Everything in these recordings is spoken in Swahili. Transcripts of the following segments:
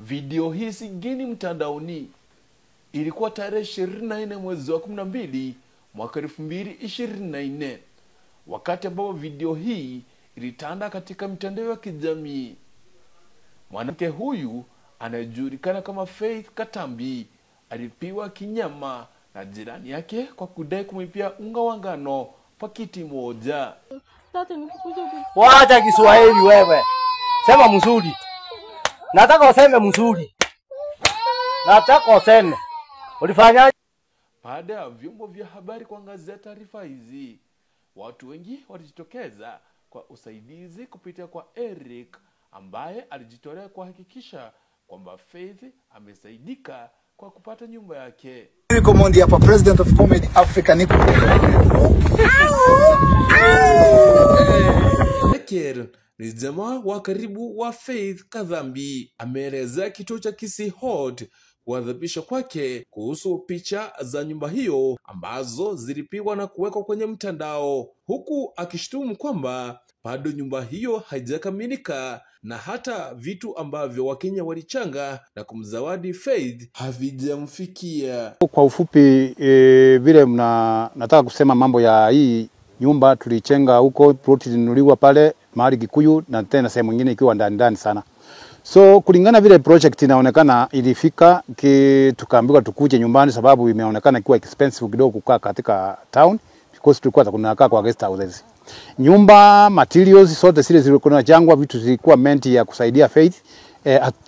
Video hii si ngeni mtandaoni. Ilikuwa tarehe 24 mwezi wa 12 mwaka 2024, wakati ambapo video hii ilitanda katika mitandao ya kijamii. Mwanamke huyu anayejulikana kama Faith Katambi alipiwa kinyama na jirani yake kwa kudai kumlipia unga wa ngano pakiti moja. Wacha Kiswahili wewe. Sema mzuri. Nataka useme mzuri. Nataka useme. Ulifanyaje? Baada ya vyombo vya habari kuangazia taarifa hizi, watu wengi walijitokeza kwa usaidizi kupitia kwa Eric ambaye alijitolea kuhakikisha kwamba Faith amesaidika kwa kupata nyumba yake. Eric Omondi hapa, President of Comedy Africa, niko Eker ni jamaa wa karibu wa Faith Kathambi. Ameelezea kituo cha Kisii Hot kuadhimisha kwake kuhusu picha za nyumba hiyo ambazo zilipigwa na kuwekwa kwenye mtandao, huku akishtumu kwamba bado nyumba hiyo haijakamilika na hata vitu ambavyo Wakenya walichanga na kumzawadi Faith havijamfikia. Kwa ufupi, vile nataka kusema mambo ya hii nyumba tulichenga huko, ploti ilinunuliwa pale mahali Kikuyu na tena sehemu nyingine ikiwa ndani ndani sana. So kulingana vile project inaonekana ilifika, tukaambiwa tukuje nyumbani sababu imeonekana ikiwa expensive kidogo kukaa katika town because tulikuwa tunakaa kwa guest houses. Nyumba, materials zote zile zilikuwa zinajengwa, vitu zilikuwa meant ya kusaidia Faith,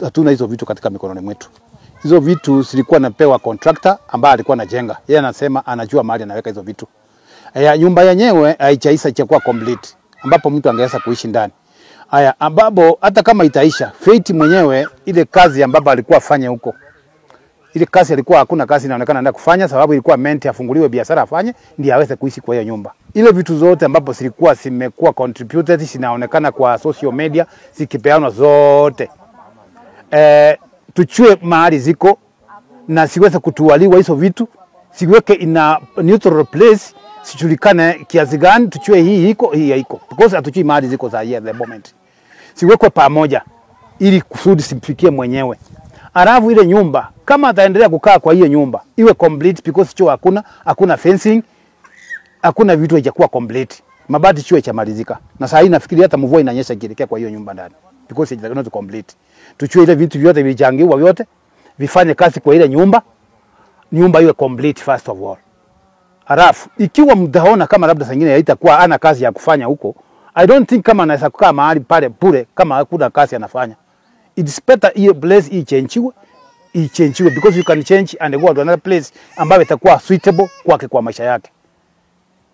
hatuna hizo vitu katika mikononi mwetu. Hizo vitu zilikuwa napewa contractor ambaye alikuwa anajenga. Yeye anasema anajua mahali anaweka hizo vitu. Nyumba yenyewe haijaisha kuwa complete ambapo mtu angeweza kuishi ndani. Aya, ambapo hata kama itaisha, Faith mwenyewe ile kazi ambapo alikuwa afanye huko, ile kazi alikuwa hakuna kazi inaonekana anaenda kufanya sababu ilikuwa meant afunguliwe biashara afanye ndiye aweze kuishi kwa hiyo nyumba. Ile vitu zote ambapo zilikuwa zimekuwa contributed zinaonekana kwa social media zikipeanwa zote. Tuchue mahali ziko na siweze kutualiwa hizo vitu, siweke in a neutral place, sijulikane kiasi gani, tuchue hii iko hii haiko, because hatuchui mahali ziko za at the moment. Siwekwe pamoja ili kusudi simfikie mwenyewe. Alafu ile nyumba kama ataendelea kukaa kwa hiyo nyumba iwe complete, because choo hakuna, hakuna fencing, hakuna vitu haijakuwa complete. Mabati choo haijamalizika. Na saa hii nafikiri hata mvua inanyesha ikielekea kwa hiyo nyumba ndani because it's not complete. Tuchue ile vitu vyote vilichangiwa vyote vifanye kazi kwa ile nyumba, nyumba iwe complete first of all. Alafu ikiwa mtaona kama labda saa nyingine haitakuwa ana kazi ya kufanya huko, I don't think kama anaweza kukaa mahali pale bure kama hakuna kazi anafanya. It's better hiyo place ichangiwe because you can change and go to another place ambayo itakuwa suitable kwake kwa maisha yake.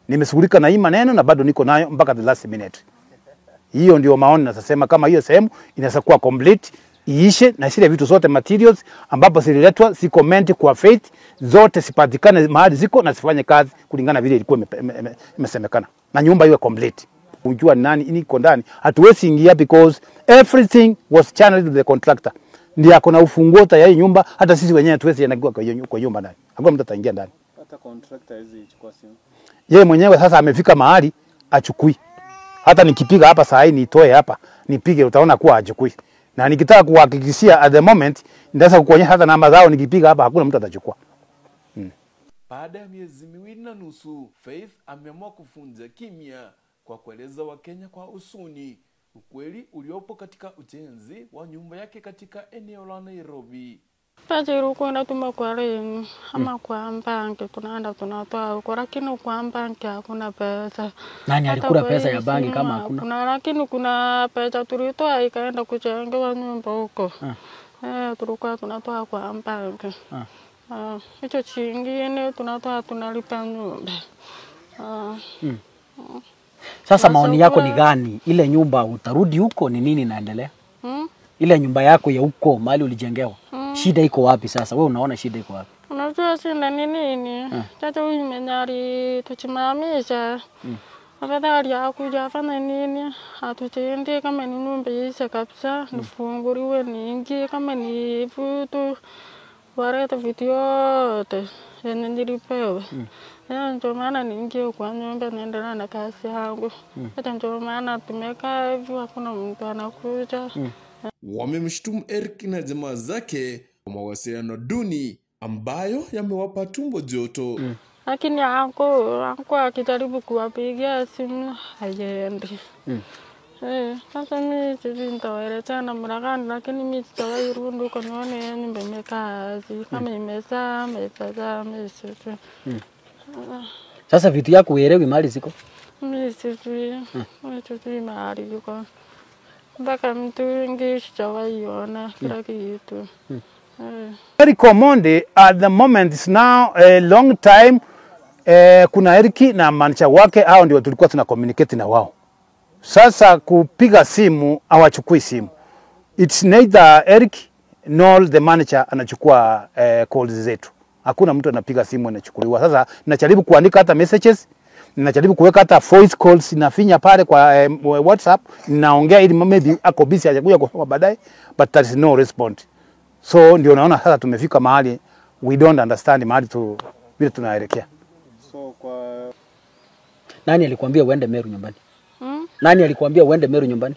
Nimeshughulika na hii maneno na bado niko nayo mpaka the last minute. Hiyo ndio maoni nasema kama hiyo sehemu inaweza kuwa complete iishe na zile vitu zote materials ambapo zililetwa si comment kwa Faith zote sipatikane mahali ziko na sifanye kazi kulingana vile ilikuwa imesemekana na nyumba iwe complete. Unjua nani niko ndani, hatuwezi ingia because everything was channeled to the contractor. Ndiye akona ufunguo tayari nyumba, hata sisi wenyewe hatuwezi ingia kwa nyumba ndani. Hakuna mtu ataingia ndani. Hata contractor hizi chukua simu. Yeye mwenyewe sasa amefika mahali achukui. Hata nikipiga hapa saa hii nitoe hapa, nipige utaona kuwa achukui. Na nikitaka kuhakikishia at the moment, nitaweza kukuonyesha hata namba zao nikipiga hapa hakuna mtu atachukua. Baada ya miezi 2.5, Faith ameamua kufunja kimya kwa kueleza Wakenya kwa usuni ukweli uliopo katika ujenzi wa nyumba yake katika eneo la Nairobi. Pesa kwenda tuma kwa leni ama kwa banki tunaenda tunatoa huko, lakini kwa banki hakuna pesa. Nani alikula pesa ya banki kama hakuna? Kuna, lakini kuna pesa tulitoa ikaenda kujengewa nyumba huko. Tulikuwa tunatoa kwa banki. Hicho chingine tunatoa tunalipa nyumba. Sasa maoni yako ni gani? Ile nyumba utarudi huko ni nini inaendelea? Ile nyumba yako ya huko mahali ulijengewa. Shida iko wapi sasa? Wewe unaona shida iko wapi? Unajua shida ni nini? Tata huyu mwenye tusimamisha. Afadhali hakuja afanye nini? Atutende kama ni nyumba ishe kabisa, nifunguliwe niingie kama ni vitu walete vitu yote yenye nilipewa. Ndio maana niingie kwa nyumba niendelee na kazi yangu. Hata ndio maana tumekaa hivi hakuna mtu anakuja. Wamemshutumu Eric na jamaa zake kwa mawasiliano duni ambayo yamewapa tumbo joto. Lakini anko akijaribu kuwapigia simu haiendi. Sasa mimi sijui nitawaelezea namna gani, lakini mimi sitawahi rudi huko nione nyumba imekaa aje, kama imezaa, mimi sijui. Sasa vitu yako uelewi mahali ziko? Mimi sijui, mimi sijui mahali ziko. Mpaka mtu wengi sijawahi ona kila kitu. Eric Omondi at the moment is now a long time. Kuna Eric na manager wake, hao ndio tulikuwa tuna communicate na wao. Sasa kupiga simu hawachukui simu. It's neither Eric nor the manager anachukua calls zetu. Hakuna mtu anapiga simu anachukuliwa. Sasa najaribu kuandika hata messages, najaribu kuweka hata voice calls, nafinya pale kwa WhatsApp, naongea ili maybe ako busy hajakuja kusoma baadaye, but there is no response. So ndio naona sasa tumefika mahali we don't understand mahali tu vile tunaelekea. So kwa nani alikwambia uende Meru nyumbani? Nani alikwambia uende Meru nyumbani?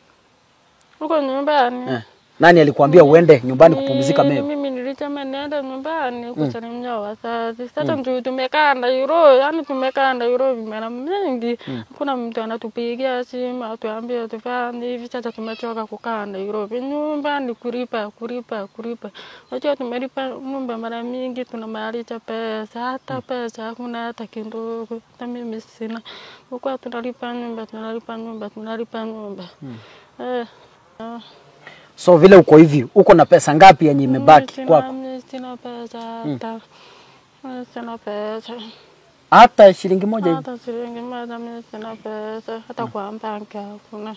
Huko nyumbani. Nani alikwambia uende nyumbani kupumzika Meru? Mimi nilisema niende nyumbani kusalimia wazazi. Sasa ndio tumekaa Nairobi, yani tumekaa Nairobi mara mingi. Kuna mtu anatupigia simu atuambie tufanye hivi. Sasa tumechoka kukaa Nairobi. Nyumbani kulipa. Unajua tumelipa nyumba mara mingi, tunamaliza pesa, hata pesa hakuna hata kidogo. Hata mimi sina. Kwa tunalipa nyumba, tunalipa nyumba. So vile uko hivi, uko na pesa ngapi yenye imebaki kwako? Mimi sina pesa hata. Sina pesa. Hata shilingi moja hivi? Hata shilingi moja mimi sina pesa, hata kwa banki hakuna.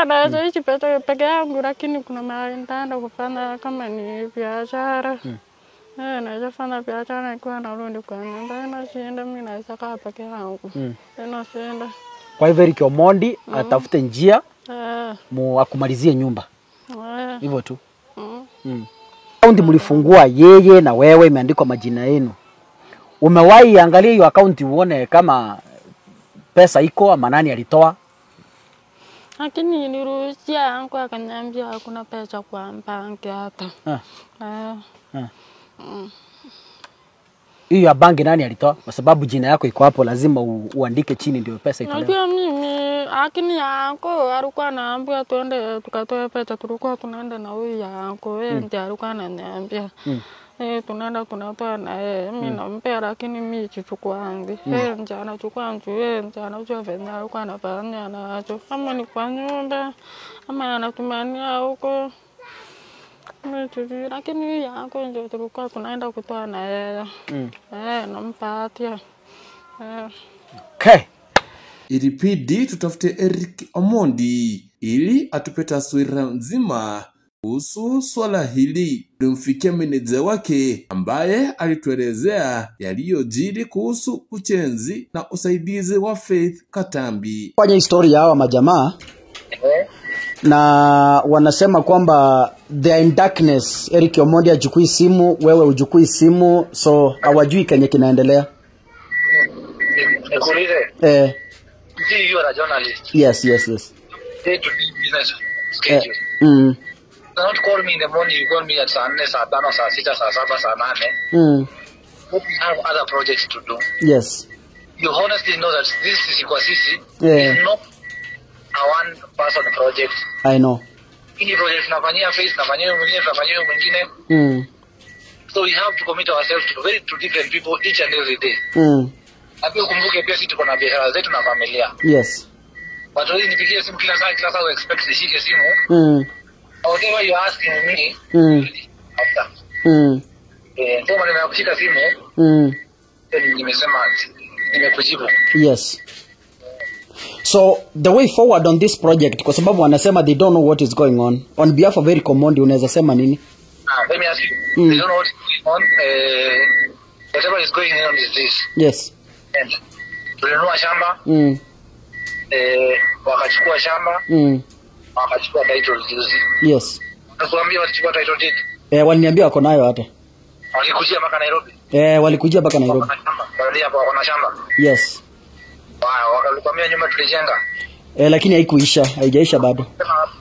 Naweza ishi pesa peke yangu, lakini kuna mahali nitaenda kufanya kama ni biashara. Naweza fanya biashara nikiwa narudi kwa nyumba, inashinda mimi naweza kaa peke yangu. Inashinda. Kwa hivyo Eric Omondi atafute njia akumalizie nyumba. Hivyo tu. Account mlifungua yeye na wewe, imeandikwa majina yenu. Umewahi angalia hiyo account uone kama pesa iko ama nani alitoa? Lakini niliruhusia yangu akaniambia hakuna pesa kwa banki hata. Hiyo ya banki nani alitoa? Kwa sababu jina yako iko hapo, lazima uandike chini ndio pesa itolewe. Unajua mimi lakini yangu alikuwa anaambia tuende tukatoe pesa, tulikuwa tunaenda na huyu yangu, yeye ndiye alikuwa ananiambia. Tunaenda tunatoa na yeye, mimi nampea lakini mimi sichukuangi. Yeye ndiye anachukua, yeye ndiye anajua venye alikuwa anafanya nacho. Kama ni kwa nyumba ama anatumania huko. Lakini yangu ndio tulikuwa tunaenda kutoa na yeye. Nampatia. Okay. Ilibidi tutafute Eric Omondi ili atupe taswira nzima kuhusu swala hili. Tulimfikia meneja wake ambaye alituelezea yaliyojiri kuhusu ujenzi na usaidizi wa Faith Katambi. Kwenye historia hawa majamaa na wanasema kwamba they are in darkness. Eric Omondi hachukui simu, wewe hujukui simu, so hawajui kenye kinaendelea. Nikuulize. You are a journalist. Yes. Day to day business schedule. You cannot call me in the morning, you call me at saa 4, saa 5, saa 6, saa 7, saa 8. But we have other projects to do. Yes. You honestly know that this Sisi Kwa Sisi is not a one person project. I know. Hii project tunafanyia Faith, tunafanyia mwingine, So we have to commit ourselves to very to different people each and every day. Na pia ukumbuke pia sisi tuko na biashara zetu na familia. Yes. Watu wengi nipigie simu kila saa expect nishike simu. Whatever you asking me. After. Ndio maana nimekushika simu. Nimesema nimekujibu. Yes. So the way forward on this project, kwa sababu wanasema they don't know what is going on. On behalf of Eric Omondi unaweza sema nini? Let me ask you. They don't know what is going on. Whatever is going on is this. Yes. And tulinunua shamba. Wakachukua shamba. Wakachukua title juzi. Yes. Nakuambia walichukua title deed. Waliniambia wako nayo hata. Walikujia mpaka Nairobi. Walikujia mpaka Nairobi. Wali hapo wako na shamba. Yes. Wao wakakwambia nyumba tulijenga. Lakini haikuisha, haijaisha bado.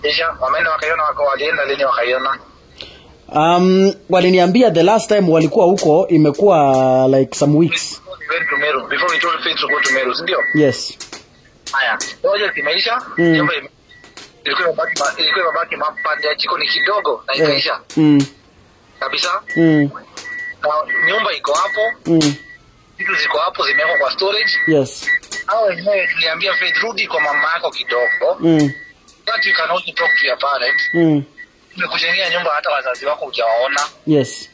Isha, wameenda wakaiona, walienda lini wakaiona? Waliniambia the last time walikuwa huko imekuwa like some weeks. We went to Meru before we told Faith to go to Meru, si ndio? Yes. Haya, project imeisha, nyumba ilikuwa imebaki mapande ya jikoni kidogo na ikaisha. Kabisa. Na nyumba iko hapo. Vitu ziko hapo zimewekwa kwa storage. Yes. Hao wenyewe tuliambia Faith, rudi kwa mama yako kidogo. But you can also talk to your parents. Nimekujengea nyumba hata wazazi wako hujawaona. Yes.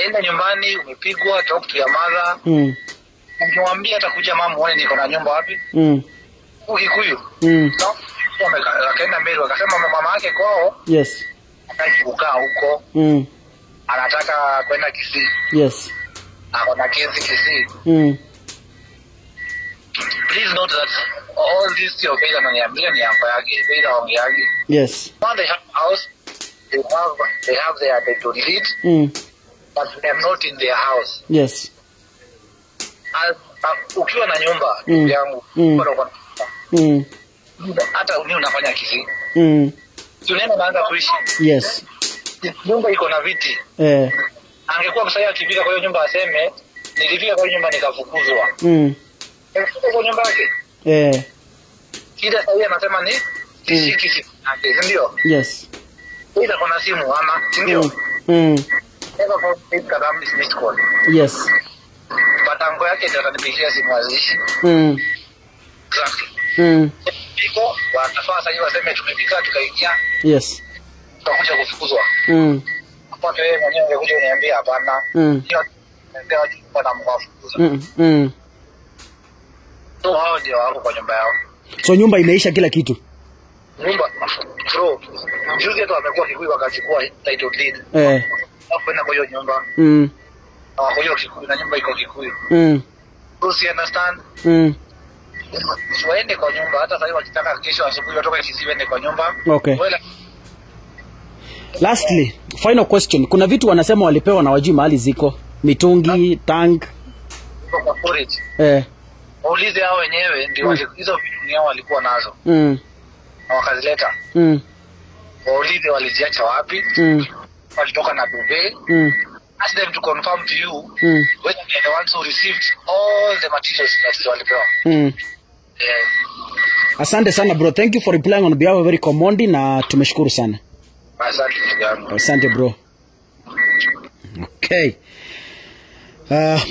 Enda nyumbani, umepigwa, talk to your mother. Ukimwambia atakuja mama muone niko na nyumba wapi? Kikuyu. Akaenda Meru akasema mama yake kwao. Yes. Hataki kukaa huko. Anataka kwenda Kisii. Yes. Ako na kesi Kisii. Please note that all this your Faith ananiambia ni hapa yake, Faith haongeagi. Yes. When they have house, they have their title deed. But they are not in their house. Yes. Ukiwa na nyumba yangu, hata ni unafanya Kisii. Tunaenda naanza kuishi. Yes. Nyumba iko na viti. Angekuwa msaidizi akifika kwa hiyo nyumba aseme nilifika kwa hiyo nyumba nikafukuzwa. Kwa nyumba yake. Kida sasa anasema ni sishiki simu yake, ndio? Yes. Ila kuna simu ama, ndio? Eva kwa Instagram is missed call. Yes. Batango yake ndio atanipigia simu azishi. Exactly. Iko wanafaa sasa waseme tumefika tukaingia. Yes. Tutakuja kufukuzwa. Hapo wewe mwenyewe ungekuja uniambia hapana. Ndio ndio na mwafukuza. So hao ndio wako kwa nyumba yao. So nyumba imeisha kila kitu. Nyumba bro, juzi tu amekuwa Kikuyu wakachukua title deed. Hapo kwa hiyo nyumba. Kwa hiyo Kikuyu na nyumba iko Kikuyu. So si understand? Waende kwa nyumba hata sasa wakitaka kesho asubuhi watoke Kisii waende kwa nyumba. Okay. Lastly, final question. Kuna vitu wanasema walipewa na wajui mahali ziko. Mitungi, tank. Kwa storage. Waulize hao wenyewe ndio hizo vitu ni hao walikuwa nazo. Na wakazileta. Waulize waliziacha wapi? Walitoka na duvet. Ask them to confirm to you whether they are the ones who received all the materials that walipewa. Asante sana bro. Thank you for replying on behalf of Eric Omondi na tumeshukuru sana. Asante ndugu. Asante bro. Okay.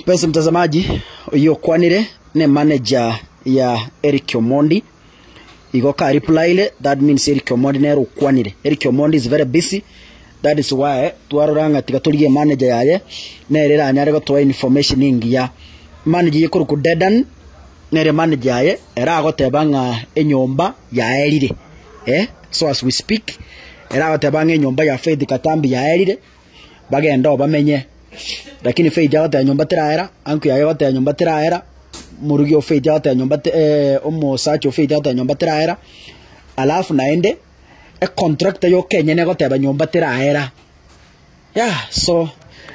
Pesa mtazamaji, iyo kwanire ne manager ya Eric Omondi. Igoka reply ile, that means Eric Omondi nero kwanire. Eric Omondi is very busy. That is why twaroranga tigaturie manager yaye nerera anyare gotwa information ingi ya manager yekuru ku Dedan nere manager yaye eragoteba nga enyomba yaerire. So as we speak eragoteba nga enyomba ya Faith Katambi yaerire bagenda bamenye. Lakini Faith yagoteba nyomba tiraera, anku yaye goteba nyomba tiraera, murugi o Faith yagoteba nyomba omosacho Faith yagoteba nyomba tiraera. Alafu naende e contract yo Kenya ne goteba nyomba tiraera. Yeah, so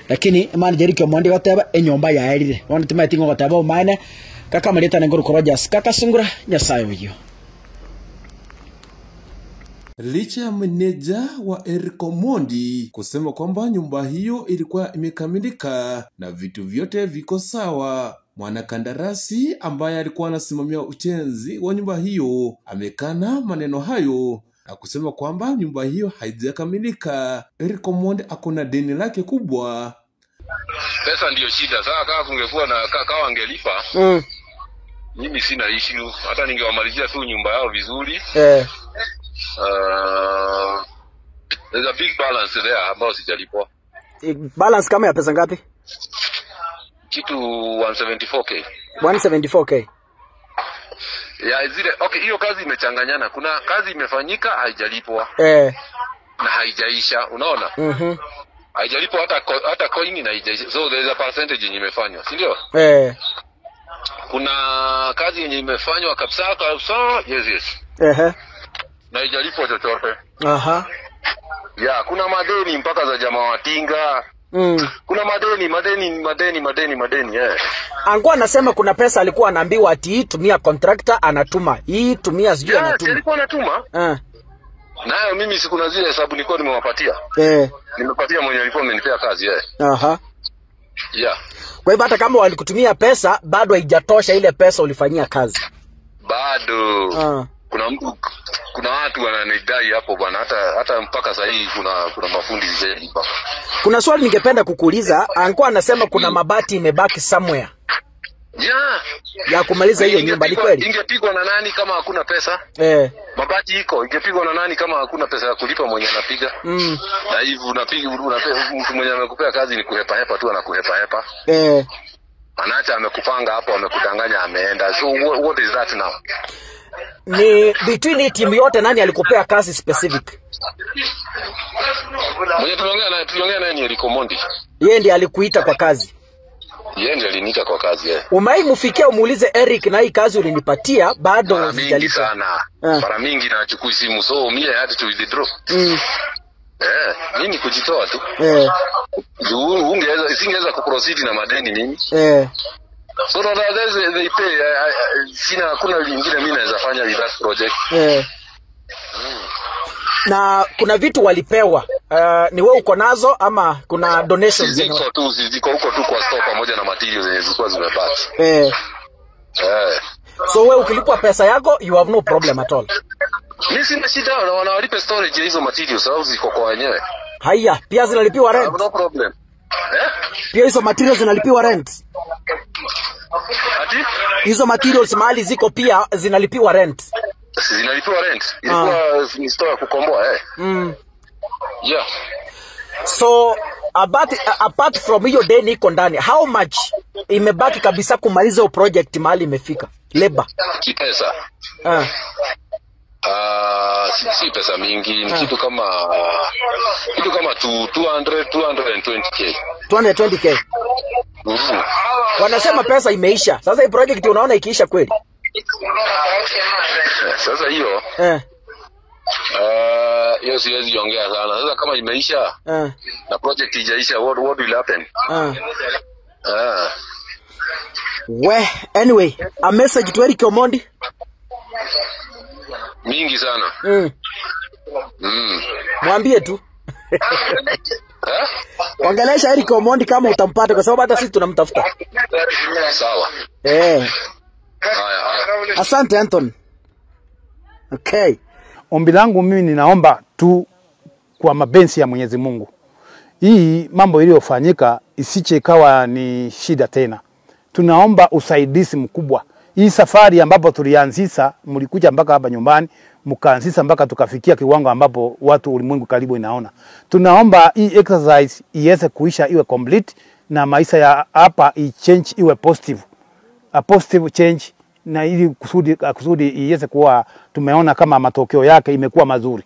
lakini manager Eric Omondi goteba enyomba yaerire. Bono timeti ngoteba omane kaka marita nguru Rogers kaka sungura nyasayo yo. Licha ya meneja wa Eric Omondi kusema kwamba nyumba hiyo ilikuwa imekamilika na vitu vyote viko sawa, mwanakandarasi ambaye alikuwa anasimamia ujenzi wa nyumba hiyo amekana maneno hayo na kusema kwamba nyumba hiyo haijakamilika. Eric Omondi akona deni lake kubwa. Pesa ndiyo shida. Sasa kama kungekuwa na kama wangelipa, mimi sina issue, hata ningewamalizia tu nyumba yao vizuri. There's a big balance there ambao sijalipwa. Balance kama ya pesa ngapi? Kitu 174k. 174k. Ya zile, okay, hiyo kazi imechanganyana. Kuna kazi imefanyika haijalipwa. Na haijaisha, unaona? Haijalipwa hata coin na haijaisha. So there's a percentage yenye imefanywa, si ndio? Kuna kazi yenye imefanywa kabisa kabisa, yes. Na haijalipwa chochote. Ya, kuna madeni mpaka za jamaa wa Tinga. Kuna madeni. Angu anasema kuna pesa alikuwa anaambiwa ati hii tumia contractor anatuma. Hii tumia sijui anatuma. Alikuwa anatuma. Nayo mimi sikuna zile hesabu nilikuwa nimewapatia. Nimepatia mwenye alikuwa amenipea kazi Aha. Yeah. Kwa hivyo hata kama walikutumia pesa bado haijatosha ile pesa ulifanyia kazi. Bado. Kuna watu wananidai hapo bwana, hata mpaka sasa hivi kuna mafundi zelipa. Kuna swali ningependa kukuuliza. Anko anasema kuna mabati imebaki somewhere. Yeah. Ya kumaliza hiyo nyumba, ni kweli? Ingepigwa na nani kama hakuna pesa? Mabati iko, ingepigwa na nani kama hakuna pesa ya kulipa mwenye anapiga? Na hivi unapiga mtu mwenye amekupea kazi ni kuhepa hepa tu, anakuhepa hepa. Anaacha amekupanga hapo, amekudanganya, ameenda. So what is that now? Ni between hii timu yote nani alikupea kazi specific? Mwenye tuliongea naye ni Eric Omondi. Yeye ndiye alikuita kwa kazi. Yeye ndiye aliniita kwa kazi Umaimufikia umuulize Eric, na hii kazi ulinipatia bado sijalipa sana. Mara mingi nachukua simu, so mimi I had to withdraw. Mimi kujitoa tu. Singeweza kuproceed na madeni mimi. So no, they pay. Sina, hakuna lingine mimi naweza fanya with that project. Na kuna vitu walipewa. Ni wewe uko nazo ama kuna donations ziko tu, ziko huko tu kwa store pamoja na materials zenye zilikuwa zimebaki. So wewe ukilipwa pesa yako you have no problem at all. Mimi sina shida, wanawalipe storage hizo materials sababu ziko kwa wenyewe. Haya, pia zinalipiwa rent. No problem. Pia hizo materials zinalipiwa rent. Ati? Hizo materials mahali ziko pia zinalipiwa rent. Zinalipiwa rent. Ilikuwa ni store ya kukomboa Yeah. So apart from hiyo deni iko ndani, how much imebaki kabisa kumaliza hiyo project mahali imefika? Labor. Kipesa. Si pesa mingi, ni kitu kama 200 220k. 220k. Wanasema pesa imeisha. Sasa hii project unaona ikiisha kweli? Sasa hiyo hiyo siwezi ongea sana. Sasa kama imeisha na project haijaisha, what will happen? We, anyway, a message to Eric Omondi. Mingi sana. Mwambie tu. Ongelesha Eric Omondi kama utampata, kwa sababu hata sisi tunamtafuta. Sawa. Haya. Asante Anton. Okay. Ombi langu mimi ninaomba tu kwa mapenzi ya Mwenyezi Mungu, hii mambo iliyofanyika isiche ikawa ni shida tena. Tunaomba usaidizi mkubwa. Hii safari ambapo tulianzisha, mlikuja mpaka hapa nyumbani, mkaanzisha mpaka tukafikia kiwango ambapo watu ulimwengu karibu inaona. Tunaomba hii exercise iweze kuisha, iwe complete, na maisha ya hapa i change iwe positive. A positive change, na ili kusudi iweze kuwa tumeona kama matokeo yake imekuwa mazuri.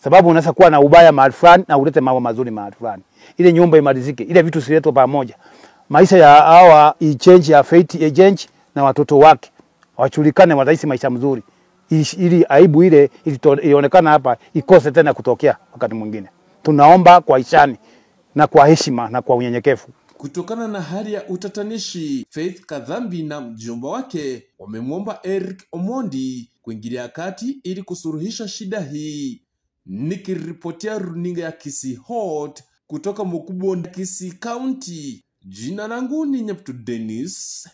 Sababu unaweza kuwa na ubaya mahali fulani na ulete mambo mazuri mahali fulani. Ile nyumba imalizike, ile vitu siletwe pamoja. Maisha ya hawa i change ya fate change, na watoto wake wachulikane, wataishi maisha mzuri. Ili aibu ile ilionekana hapa ikose tena kutokea wakati mwingine. Tunaomba kwa ishani na kwa heshima na kwa unyenyekevu. Kutokana na hali ya utatanishi, Faith Kadhambi na mjomba wake wamemwomba Eric Omondi kuingilia kati ili kusuluhisha shida hii. Nikiripotia runinga ya Kisii Hot kutoka Mukubwa, Kisii County, jina langu ni Nyaptu Dennis.